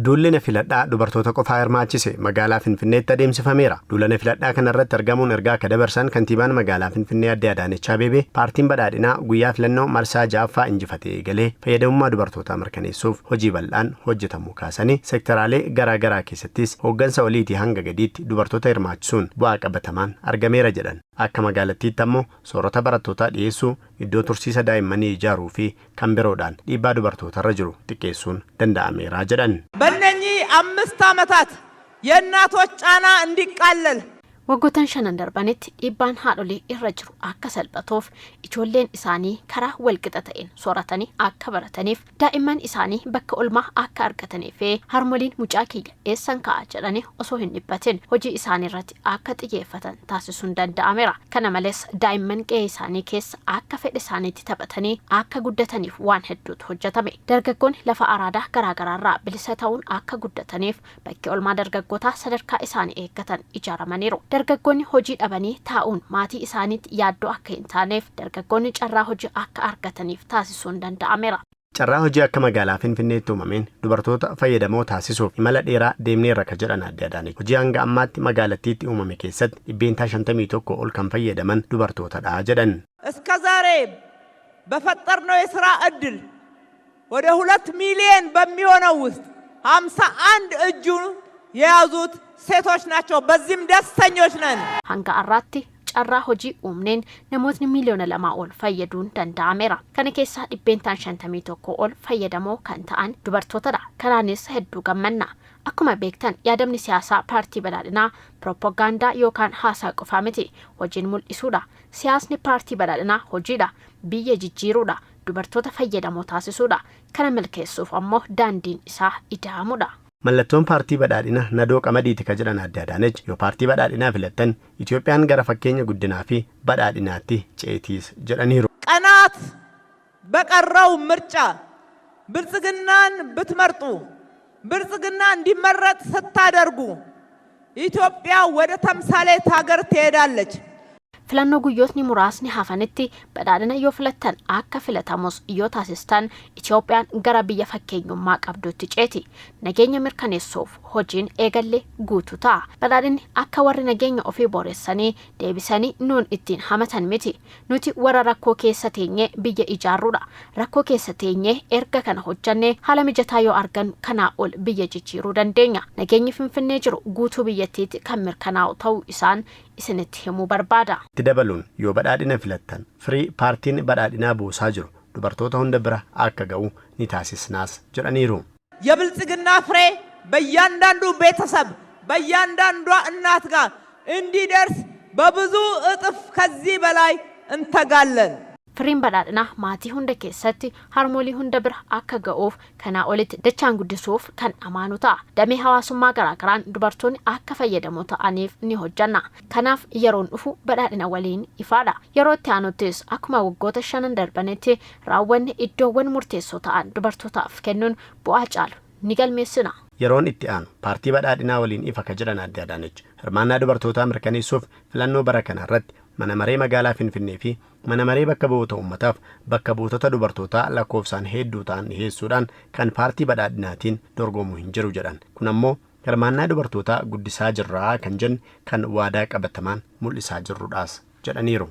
Duulli na filadhaa dubartoota qofaa hirmaachise magaalaa Finfinneetti adeemsifameera. Duula na filadhaa kanarratti argamuun ergaa akka dabarsan kantiibaan magaalaa Finfinnee Aadde Adaanech Abeebee, paartiin badhaadhinaa guyyaa filannoo marsaa 6ffaa injifatee eegalee fayyadamummaa dubartootaa mirkaneessuuf hojii bal'aan hojjetamuu kaasanii, sektaraalee garaa garaa keessattis hooggansa oliitii hanga gadiitti dubartoota hirmaachisuun bu'aa qabatamaan argameera jedhan. Akka magaalattiitti ammoo soorata barattootaa dhiyeessuu, iddoo tursiisa daa'immanii ijaaruu fi kan biroodhaan dhiibbaa dubartootarra jiru xiqqeessuun danda'ameera jedhan. በእነኚህ 5 ዓመታት የእናቶች ጫና እንዲቃለል Waggoottan shanan darbanitti dhiibbaan haadholii irra jiru akka salphatuuf, ijoolleen isaanii karaa walqixa ta'een sooratanii akka barataniif, daa'imman isaanii bakka olmaa akka argatanii fi harmoliin mucaa kiyya eessan ka'a jedhanii osoo hin dhiphatin hojii isaanii irratti akka xiyyeeffatan taasisuun danda'ameera. Kana malees daa'imman qe'ee isaanii keessa akka fedha isaaniitti taphatanii akka guddataniif waan hedduutu hojjetame. Dargaggoonni lafa araadaa garaagaraarraa bilisa ta'uun akka guddataniif bakki olmaa dargaggootaa sadarkaa isaanii eeggatan ijaaramaniiru. Dargaggoonni hojii dhabanii taa'uun maatii isaaniitti yaaddoo akka hin taaneef dargaggoonni carraa hojii akka argataniif taasisuun danda'ameera. Carraa hojii akka magaalaa Finfinneetti uumameen dubartoota fayyadamoo taasisuuf imala dheeraa deemneerra ka jedhan Aadde Adaanech, hojii hanga ammaatti magaalattiitti uumame keessatti 51% ol kan fayyadaman dubartootadha jedhan. እስከ ዛሬ በፈጠርነው የስራ እድል ወደ 2 ሚሊዮን በሚሆነው ውስጥ 51 እጁን የያዙት ሴቶች ናቸው። በዚህም ደስተኞች ነን። Hanga har'aatti carraa hojii uumneen namootni 2 miiliyoona ol fayyaduun danda'ameera. Kana keessaa 51% ol fayyadamoo kan ta'an dubartootadha. Kanaanis hedduu gammanna. Akkuma beektan, yaadamni siyaasaa paartii badhaadhinaa piroopagaandaa yookaan haasaa qofaa miti. Hojiin mul'isuudha. Siyaasni paartii badhaadhinaa hojiidha. Biyya jijjiiruudha. Dubartoota fayyadamoo taasisuudha. Kana milkeessuuf ammoo daandiin isaa ida'amudha. Mallattoon paartii badhaadhina nadoo qamadiiti ka jedhan Aadde Adaanech, yoo paartii badhaadhinaa filattan Itoophiyaan gara fakkeenya guddinaa fi badhaadhinaatti ceetiis jedhaniiru. ቀናት በቀረው ምርጫ ብልጽግናን ብትመርጡ፣ ብልጽግና እንዲመረጥ ስታደርጉ ኢትዮጵያ ወደ ተምሳሌት ሀገር ትሄዳለች። Filannoo guyyootni muraasni hafanitti badhaadhina yoo filattan, akka filatamus yoo taasistan, Itoophiyaan gara biyya fakkeenyummaa qabdutti ceeti. Nageenya mirkaneessuuf hojiin eegalle guutuu ta'a. Badhaadhinni akka warri nageenya ofii booressanii deebisanii nuun ittiin hamatan miti. Nuti warra rakkoo keessa teenyee biyya ijaarruudha. Rakkoo keessa teenyee erga kana hojjannee haala mijataa yoo argan kanaa ol biyya jijjiiruu dandeenya. Nageenyi Finfinnee jiru guutuu biyyattiitti kan mirkanaa'u ta'uu isaan isinitti himuu barbaada. Itti dabaluun yoo badhaadhina filattan firii paartiin badhaadhinaa buusaa jiru dubartoota hunda bira akka ga'u ni taasisnaas jedhaniiru. የብልጽግና ፍሬ በእያንዳንዱ ቤተሰብ በእያንዳንዷ እናት ጋር እንዲደርስ በብዙ እጥፍ ከዚህ በላይ እንተጋለን። Firiin badhaadhinaa maatii hunda keessatti harmoolii hunda bira akka ga'uuf kanaa olitti dachaan guddisuuf kan amaanu ta'a. Damee hawaasummaa garaagaraan dubartoonni akka fayyadamoo ta'aniif ni hojjanna. Kanaaf yeroon dhufu badhaadhina waliin ifaadha. Yeroo itti aanuttis akkuma waggoota shanan darbanitti raawwanni iddoowwan murteessoo ta'an dubartootaaf kennuun bu'aa caalu ni galmeessina. Yeroon itti aanu paartii badhaadhinaa waliin ifa ka jedhan Aadde Adaanech, hirmaannaa dubartootaa mirkaneessuuf filannoo bara kana irratti mana maree magaalaa Finfinnee fi mana maree bakka bu'oota uummataaf bakka buutota dubartootaa lakkoofsaan hedduu ta'an dhiheessuudhaan kan paartii badhaadhinaatiin dorgomuu hin jiru jedhan. Kun ammoo hirmaannaa dubartootaa guddisaa jirraa kan jenne kan waadaa qabatamaan mul'isaa jirrudhaas jedhaniiru.